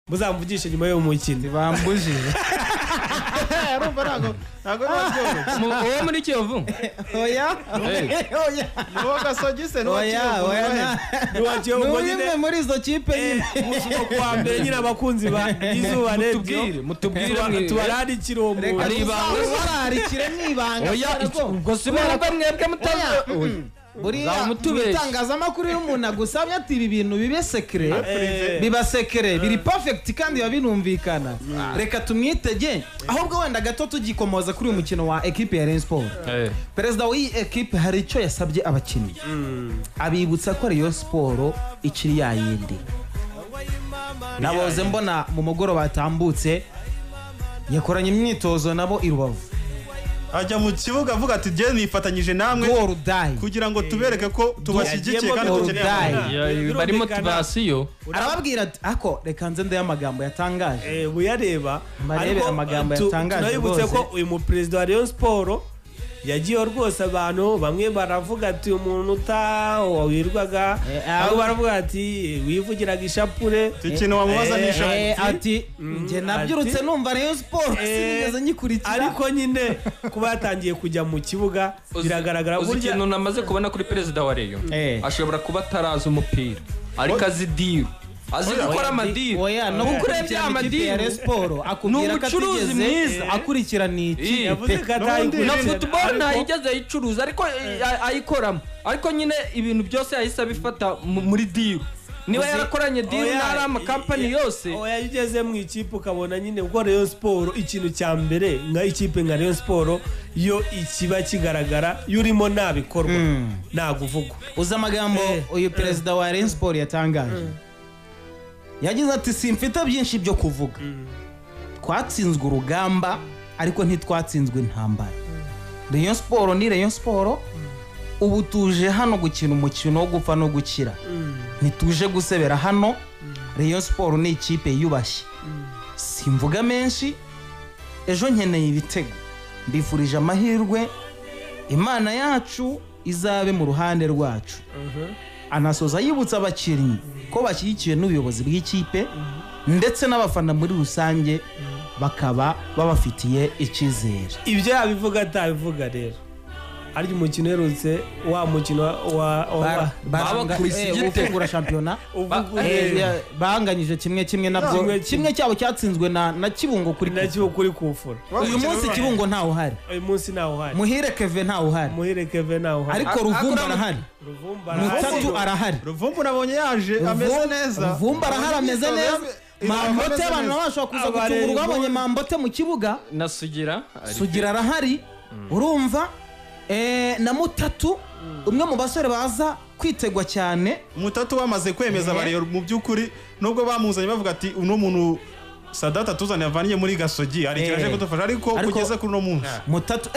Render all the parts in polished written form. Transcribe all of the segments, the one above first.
Muzamvugishe nyuma y'uwo mukino. Bambujije. Urumva ntabwo biba byoroshye. Uwo muri Kiyovu? Oya. Oya. Ni Gasogi se ni uwa Oya, Kiyovu? oya. Ni uwa Kiyovu Ni nyine. imwe muri izo kipe nyine. Kuwa mbere nyine abakunzi ba Izuba Radio mutubwire tubararikire uwo muntu. Ari ibanga. Bararikire mu ibanga. Oya, ubwo si mwebwe mutazi. Buriya mu Mutubeshye. itangazamakuru iyo umuntu agusabye ati ibi bintu bibe secret, biba secret, biri perfect kandi biba binumvikana. Reka tumwitege. Ahubwo wenda gato tugikomoza kuri uyu mukino wa ekipe ya Rayon Sport. Perezida w'iyi ekipe hari icyo yasabye abakinnyi, abibutsa ko Rayon Sport ikiri yayindi. Naboze mbona mu mugoroba batambutse yakoranye imyitozo nabo i Rubavu, ajya mu kibuga avuga ati jye nifatanyije namwe do or die, kugira ngo tubereke ko tubashyigikiye kandi dukeneye. Bari motivasiyo. Arababwira ati ako reka nze ndebe amagambo yatangaje. Buyareba Mbarebera amagambo yatangaje. Tunabibutse ko uyu muperezida wa Rayon Sport yagiye rwose, abantu bamwe baravuga ati umuntu wirwaga, abo baravuga ati wivugiraga ishapure, ikintu wamubaza ni ishapure. Ati njye nabyirutse numva Rayon Sport sinigeze nyikurikira. Ariko nyine kuba yatangiye kujya mu kibuga biragaragara. Uzi ikintu namaze kubona kuri perezida wa Rayon, ashobora kuba atarazi umupira ariko azi deal, azi gukora amadiri. Oya, no gukurikirana amadiri ya Rayon Sport akubwira ko atigeze akurikirana iki. Yavuze ko na football ntayigeze ayicuruza ariko ayikoramo, ariko nyine ibintu byose yahise abifata muri deal. Niba yarakoranye deal n'ari amakampani yose. Oya, ugeze mu ikipe ukabona nyine uko Rayon Sport ikintu cya mbere nka ikipe nka Rayon Sport yo ikiba kigaragara yurimo nabikorwa naguvugwa. Uzi amagambo uyu perezida wa Rayon Sport yatangaje? Yagize ati simfite byinshi byo kuvuga, twatsinzwe urugamba ariko ntitwatsinzwe intambara. Rayon Sport ni Rayon Sport, ubu tuje hano gukina umukino wo gupfa no gukira, ntituje gusebera hano. Rayon Sport ni ikipe yiyubashye, simvuga menshi, ejo nkeneye ibitego, mbifurije amahirwe, Imana yacu izabe mu ruhande rwacu. Anasoza yibutsa abakinnyi ko bashyigikiwe n'ubuyobozi bw'ikipe ndetse n'abafana muri rusange bakaba babafitiye icyizere. Ibyo yabivuga atabivuga rero, arya umukino uherutse wa mukino wa ufungura shampiyona banganyije kimwe nabwo, kimwe cyabo cyatsinzwe na Kibungo kuri na Kibungo kuri kufura. Uyu munsi Kibungo ntawe uhari, uyu munsi ntawe uhari, Muhire Keve ntawe uhari, Muhire Keve ntawe uhari, ariko Ruvumbu arahari, Mutatu arahari. Ruvumbu nabonye yaje ameze neza, Ruvumbu arahari ameze neza. Mambote abantu bashobora kuza gutungurwa babonye Mambote mu kibuga, na Sugira, Sugira arahari, urumva na Mutatu, umwe mu basore baza kwitegwa cyane. Mutatu bamaze kwemeza bariyo mu by'ukuri, nubwo bamuzanye bavuga ati uno muntu Sadata tuzanye avanye muri Gasogi ari kiraje kudufasha, ariko kugeza kuri no munsi Mutatu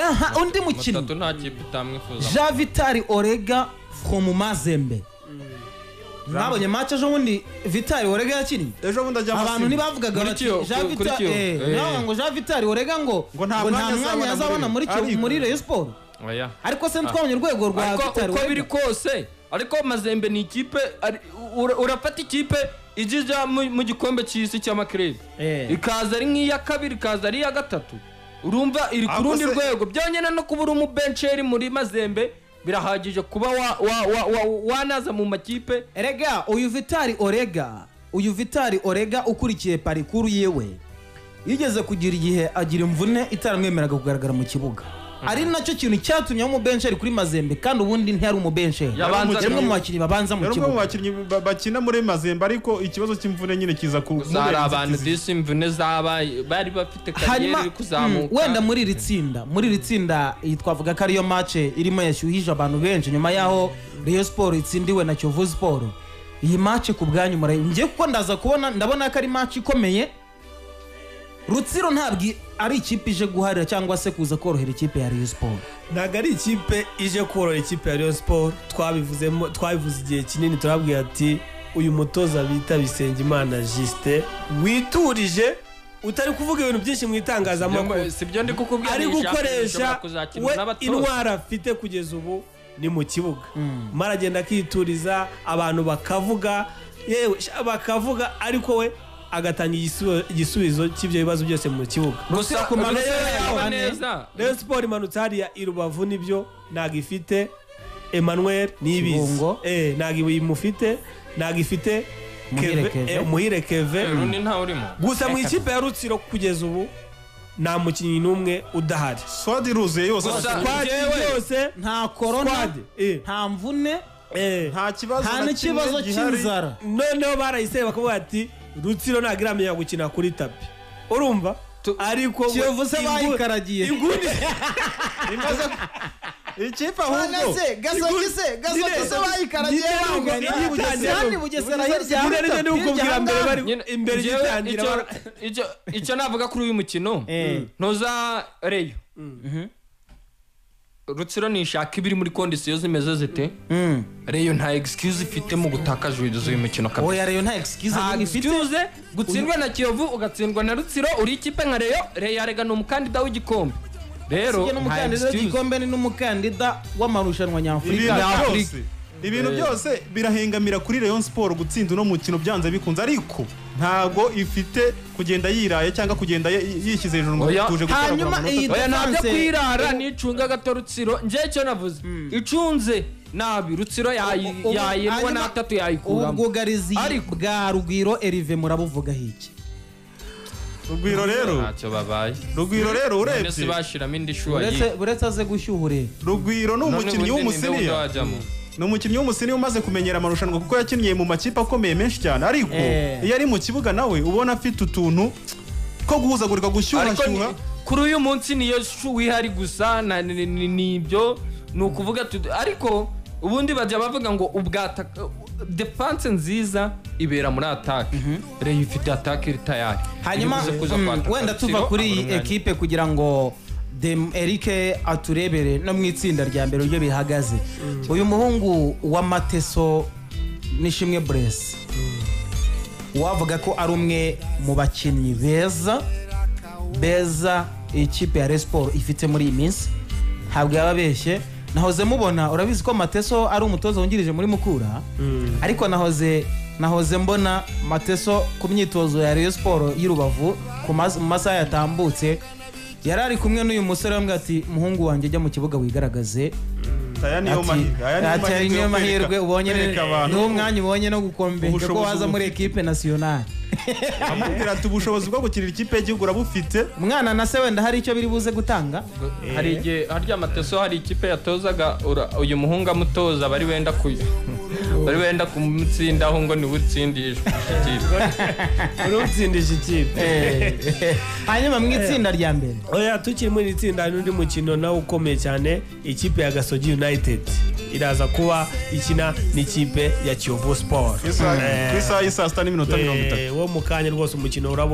undi mukino Mutatu nta kipe utamwifuza, Jean Vitali Orega from Mazembe. Nabonye match ejo bundi Vitali Orega yakinnye ejo bundi ajya abantu ntibavugaga bati Jean Vitali ngo Jean Vitali Orega ngo nta mwanya yazabona muri Rayon Sport. Ariko se ntwabonye urwego rwa Vitali uko biri kose, ariko Mazembe ni ikipe, urafata ikipe ijija mu gikombe cy'isi cy'amakirere ikaza ari nk'iya kabiri ikaza ari iya gatatu, urumva iri ku rundi rwego. Byonyine no kubura umubencheri muri Mazembe birahagije kuba wanaza mu makipe. Erega uyu Vitali Orega, uyu Vitali Orega ukurikiye parikuru yewe yigeze kugira igihe agira imvune itaramwemeraga kugaragara mu kibuga, ari nacyo kintu cyatumye umubencheri kuri Mazembe, kandi ubundi ntiyari umubencheri, yari mu bakinnyi babanza mu kibuga, mu bakinnyi bakina muri Mazembe, ariko ikibazo cy'imvune nyine kiza ku zari abantu disi imvune zabaye bari bafite kariyeri kuzamuka. Wenda muri iri tsinda, muri iri tsinda twavuga ko ariyo match irimo yashyuhije abantu benshi nyuma yaho Rayon Sport itsindiwe na Kiyovu Sport. Iyi match ku bwanyu ngiye kuko ndaza kubona, ndabona ko ari match ikomeye. Rutsiro ntabwo ari ikipe ije guharira cyangwa se kuza korohera ikipe ya Rayon Sport, ntabwo ari ikipe ije korohera ikipe ya Rayon Sport. Twabivuzemo, twabivuze igihe kinini, turabwira ati uyu mutoza bita Bisengimana Justin witurije, utari kuvuga ibintu byinshi mu itangazamakuru, sibyo ndi kukubwira, ari gukoresha we intwara afite kugeza ubu ni mu kibuga, maragenda akituriza abantu bakavuga, yewe bakavuga, ariko we agatanga igisubizo cy'ibyo bibazo byose mu kibuga. Gusa ku manota neza Rayon Sport imanutse hariya i Rubavu nibyo ntago ifite Emmanuel Niyibizi, ntago imufite, ntago ifite Muhire Keve gusa mu ikipe ya Rutsiro kugeza ubu nta mukinnyi n'umwe udahari. Squad iruzuye yose, squad yose, nta corona, nta mvune, nta kibazo, nta n'ikibazo cy'inzara. Noneho barayiseye bakavuga ati Rutsiro ntabwo iramenya gukina kuri tapi, urumva? Ariko Kiyovu se bayikaragiye inguni imaze ikipe ahubwo Gasogi se bayikaragiye banganya Bugesera hirya hirya n'ukubwira mbere bari imbere gitangira. Icyo navuga kuri uyu mukino ntoza Reyo Rutsiro nishaka ibiri muri kondisiyo zimeze zite. Reyo nta excuse ifite mu gutakaza uyu mukino kabisa. Oya Reyo nta excuse ifite. Gutsindwa na Kiyovu ugatsindwa na Rutsiro uri ikipe nka Reyo. Reyo arega ni umukandida w'igikombe. Rero nta excuse w'igikombe ni n'umukandida w'amarushanwa nyafurika. Ibintu byose birahengamira kuri Rayon Sport gutsinda uno mukino byanze bikunze, ariko ntago ifite kugenda yiraye cyangwa kugenda yishyize hejuru ngo tuje gukora amanota. Oya ntabyo kwirara nicunga gato Rutsiro. Nje icyo navuze icunze nabi Rutsiro yayirwa na atatu yayikuramo. Ubwugarizi bwa Rugwiro Erive murabuvuga hiki? Rugwiro rero ntacyo babaye. Rugwiro rero urebye bashiramo indi shuwa yi uretse aze gushyuhure. Rugwiro ni umukinnyi w'umusiniya, ni umukinnyi w'umusiniya umaze kumenyera amarushanwa kuko yakiniye mu makipe akomeye menshi cyane, ariko iyo ari mu kibuga nawe ubona afite utuntu two guhuzagurika, gushyuhashyuha. Kuri uyu munsi niyo shuwa ihari gusa nibyo ni ukuvuga, ariko ubundi bajya bavuga ngo ubwataka defense nziza ibera muri attack. Reyo ifite attack iri tayari. Hanyuma wenda tuva kuri iyi ekipe kugira ngo Eric aturebere no mu itsinda rya mbere uburyo bihagaze. Uyu muhungu wa Mateso Nishimwe Blaise wavuga ko ari umwe mu bakinnyi beza ikipe ya Rayon Sport ifite muri iyi minsi, ntabwo yababeshye. Nahoze mubona, urabizi ko Mateso ari umutoza wungirije muri Mukura, ariko nahoze mbona Mateso ku myitozo ya Rayon Sport y'i Rubavu ku masaha yatambutse yari ari kumwe n'uyu musore wambwira ati muhungu wanjye jya mu kibuga wigaragaze. Aya niyo mahirwe ubonye, niwo mwanya ubonye no gukombenga ko waza muri ekipe nationale. Amubwira ati ubushobozi bwo gukinira ikipe y'igihugu urabufite. Umwana na se wenda hari icyo biri buze gutanga. Hari igihe harya Mateso hari ikipe yatozaga uyu muhungu amutoza bari wenda kumutsindaho ngo niwe utsindishwe ikipe. Urutsindisha ikipe. Hanyuma mu itsinda rya mbere. Oya tukiri muri itsinda n'undi mukino nawe ukomeye cyane, ikipe ya Gasogi United iraza kuba ikina n'ikipe ya Kiyovu Sport ku isaha y'i saa 6:30. Wo mu kanya rwose umukino urabo.